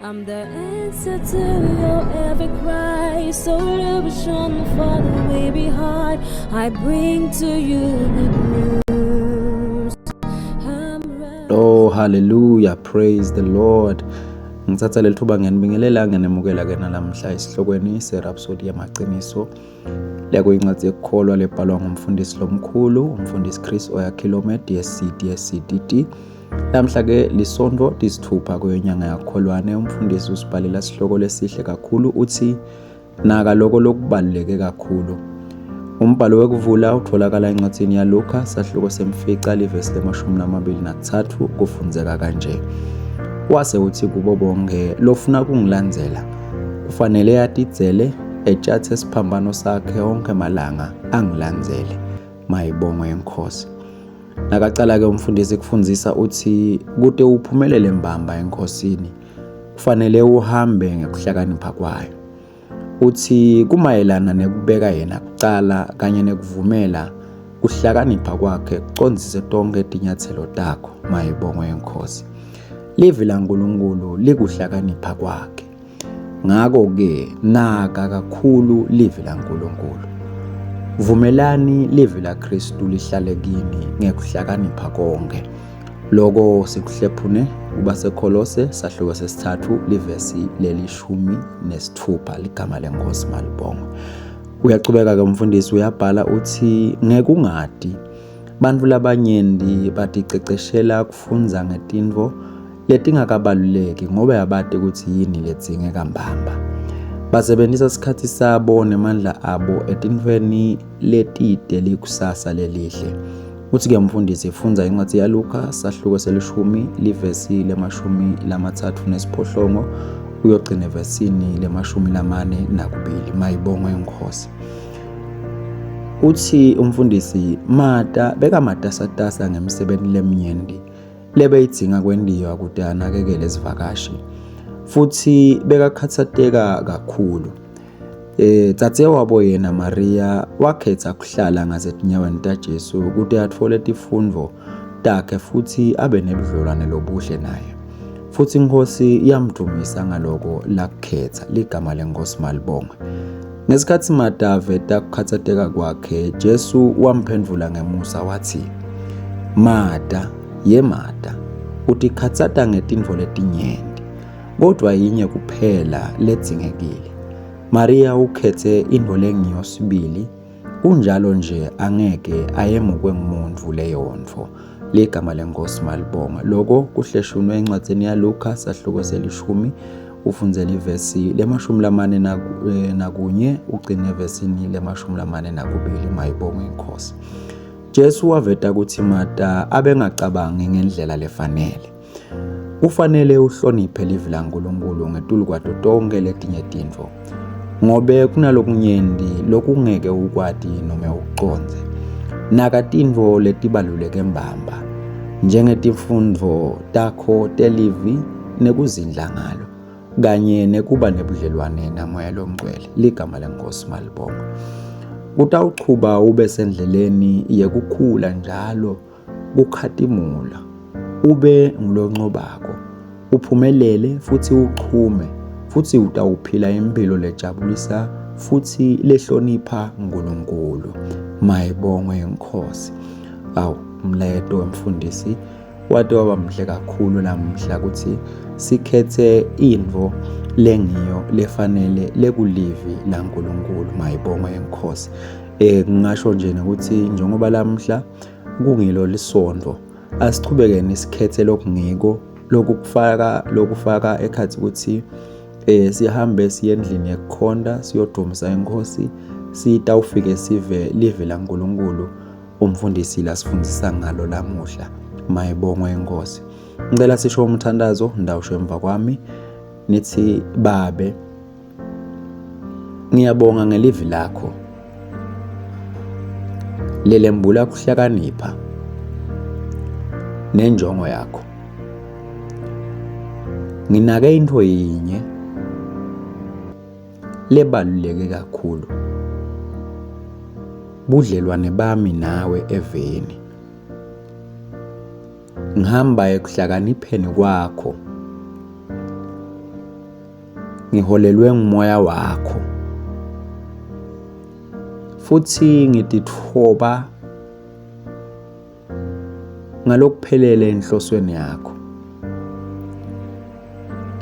I'm the answer to your every cry, solution for the weary heart. I bring to you good news. I'm Oh, hallelujah, praise the Lord. Ngithatha leli thuba ngiyanibingelela, ngiyanemukela ke nalamhla esihlokweni seRhapsody yamaqiniso. Lekuyincwadi yekukholwa lebhalwa ngumfundisi lomkhulu, umfundisi Chris Oyakhilome, DSC, DSCDD. Namhla ke lisonto lisithupha kwenyanga yakholwane, umfundisi usibhalela sihloko lesihle kakhulu, uthi naka loko lokubaluleke kakhulu. Umbhalo wekuvula utholakala encwadini yaLuka sahluko semfica livesi le-23, kufundzeka kanje. Wase uthi kubo bonke lofuna kungilandzela kufanele atidzele, etshathe siphambano sakhe onke malanga angilandzele. Mayibongwe inkosi. Nakacala-ke umfundisi kufundzisa uthi kute uphumelele mbamba enkosini kufanele uhambe ngekuhlakanipha kwayo. Uthi kumayelana nekubeka yena kucala kanye nekuvumela kuhlakanipha kwakhe kucondzise tonke tinyatselo takho. Mayibongwe inkosi. Livi laNkulunkulu likuhlakanipha kwakhe. Ngakho-ke naka kakhulu livi laNkulunkulu. Vumelani livi laKristu lihlale kini ngekuhlakanipha konke. Loko sikuhlephune kubaseKholose sahluko sesithathu livesi lelishumi nesithupha, ligama lenkosi malibongwe. Uyachubeka ke umfundisi, uyabhala uthi ngekungati bantfu labanyenti baticeceshela kufundza ngetintfo letingakabaluleki ngoba yabati ukuthi yini ledzingeka mbamba. Basebenzisa sikhatsi sabo nemandla abo etintfweni letide likusasa lelihle. Uthi-ke umfundisi, fundza incwadi yaLuka sahluko selishumi livesi le-38 uyogcina evesini le-42. Mayibongwe inkosi. Uthi umfundisi Mata bekamatasatasa ngemsebenti lemnyenti lebeyidzinga kwentiwa kute anakekele isivakashi, futhi bekakhatsateka kakhulu. Tsatse wabo yena Maria wakhetha kuhlala ngasetinyaweni taJesu kute atfole tifundvo takhe futhi abe nebudlelwane lobuhle naye. Futhi inkosi yamdumisa ngaloko lakukhetha, ligama lenkosi malibongwe. Ngesikhatsi Mata aveta kukhatsateka kwakhe, Jesu wamphendvula ngemusa wathi, Mata, ye Mata, utikhatsata ngetintfo letinyenti, kodvwa yinye kuphela ledzingekile. Maria ukhetse intfo lengiyo sibili, kunjalo nje angeke ayemukwe ngumuntfu leyo ntfo. Ligama lenkosi malibongwe. Loko kuhleshunwe encwadzini yaLuka sahluko selishumi, ufundzele ivesi le-41 ugcine evesini le-42. Mayibongwe inkosi. Jesu waveta ukuthi Mata abengacabangi ngendlela lefanele. Kufanele uhloniphe livi laNkulunkulu ngetulu kwato tonke letinye tintfo, ngobe kunalokunyenti lokungeke ukwati nome ukucondze. Naka tintfo letibaluleke mbamba, njengetifundvo takho telivi nekuzindla ngalo, kanye nekuba nebudlelwane naMoya Longcwele. Ligama lenkosi malibongwe. Kutawuchuba ube sendleleni yekukhula njalo kukhatimula, ube nguloncobako, uphumelele futhi uchume, futhi utawuphila impilo lejabulisa futhi lehlonipha uNkulunkulu. Mayibongwe inkosi. Awu, umlayeto wemfundisi wate waba mhle kakhulu namuhla ukuthi sikhethe intfo lengiyo lefanele lekulivi laNkulunkulu. Mayibongwe inkosi. Ngingasho nje nokuthi njengoba lamhla kungilo lisonto, asichubekeni sikhethe lokungiko, lokufaka ekhathi ukuthi sihambe siye endlini yekukhonta siyodumisa inkosi, sitawufike sive live laNkulunkulu umfundisi lasifundisa ngalo lamuhla. Mayibongwe inkosi. Ngicela sisho umthandazo, ndawusho emva kwami, nithi Babe, ngiyabonga ngelivi lakho lelembula kuhlakanipha nenjongo yakho. Nginake into yinye lebaluleke kakhulu, budlelwane bami nawe eveni. Ngihamba ekuhlakanipheni kwakho. Ngiholelwe ngumoya wakho. Futhi ngitithoba ngalokuphelele enhlosweni yakho.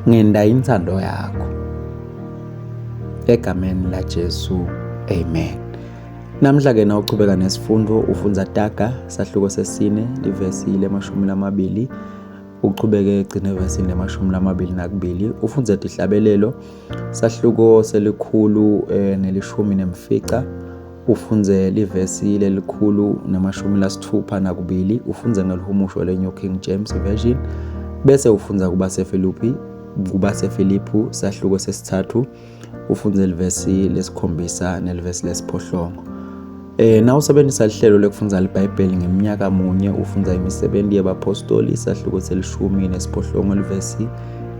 Ngenda inthando yakho. Egameni laJesu, amen. Namhla ke nawuchubeka nesifundo ufundza Taga sahluko sesine livesi lemashumi lamabili uchubeke egcine evesini lemashumi lamabili nakubili ufundze tihlabelelo sahluko selikhulu eh, nelishumi nemfica ufundze livesi lelikhulu nemashumi lasithupha nakubili ufundze ngelihumusho le-New King James Version bese ufundza kubaseFilipi kubaseFiliphu sahluko sesithathu ufundze livesi lesikhombisa nelivesi lesiphohlongo. Eh nawusebenzisa lihlelo lekufundza liBhayibheli ngeminyaka munye ufundza imisebenzi yabapostoli isahluko selishumi nesiphohlongo livesi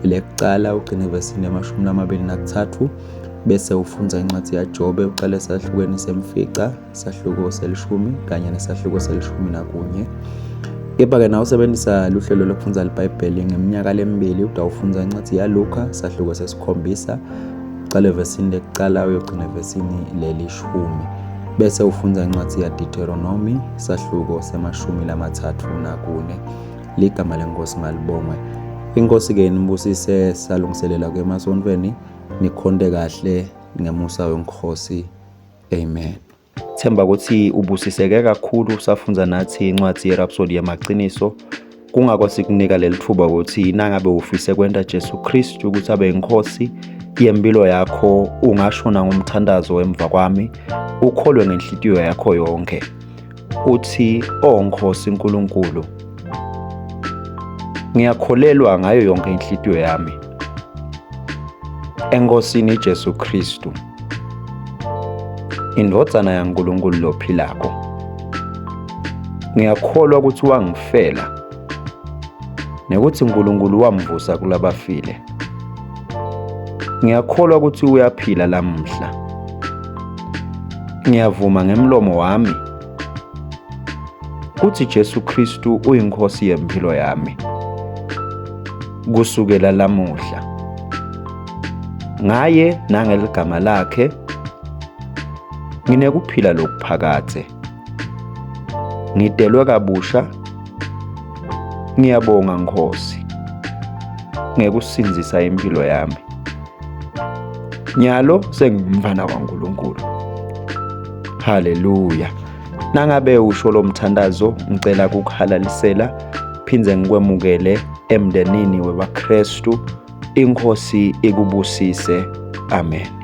lekucala ugcine evesini lemashumi lamabili nakuthathu bese ufundza incwadi yaJobe uqale esahlukweni semfica sahluko selishumi kanye nesahluko selishumi nakunye. Kepha-ke nawe usebenzisa luhlelo lokufundza liBhayibheli ngeminyaka lemibili utawufundza incwadi yaLuka sahluko sesikhombisa ucale evesini lekucala uyogcina evesini lelishumi bese ufundza incwadi yaDeuteronomy sahluko semashumi lamathathu nakune. Ligama lenkosi malibongwe. Inkosi-ke inibusise salungiselela kuya emasontweni nikhonte kahle ngemusa weNkosi. Amen. Themba ukuthi ubusiseke kakhulu usafundza nathi incwadi yeRhapsody yamaqiniso. Kungako sikunika leli thuba ukuthi nangabe ufise kwenta Jesu Kristu ukuthi abe inkosi yempilo yakho ungashona ngomthandazo emva kwami ukholwe ngenhlitiyo yakho yonke uthi o Nkosi uNkulunkulu ngiyakholelwa ngayo yonke inhlitiyo yami eNkosini Jesu Kristu indvodzana yaNkulunkulu lophilako. Ngiyakholwa ukuthi wangifela nekuthi uNkulunkulu wamvusa kulabafile. Ngiyakholwa ukuthi uyaphila lamuhla. Ngiyavuma ngemlomo wami kuthi Jesu Kristu uyinkosi yempilo yami kusukela lamuhla. Ngaye nangeligama lakhe nginekuphila lokuphakadze. Ngidelwe kabusha. Ngiyabonga Nkosi ngekusindzisa impilo yami. Nyalo sengingumfana waNkulunkulu. Haleluya. Nangabe usho lo mthandazo ngicela kukuhalalisela phindze ngikwemukele emndenini webaKristu. Inkosi ikubusise. Amen.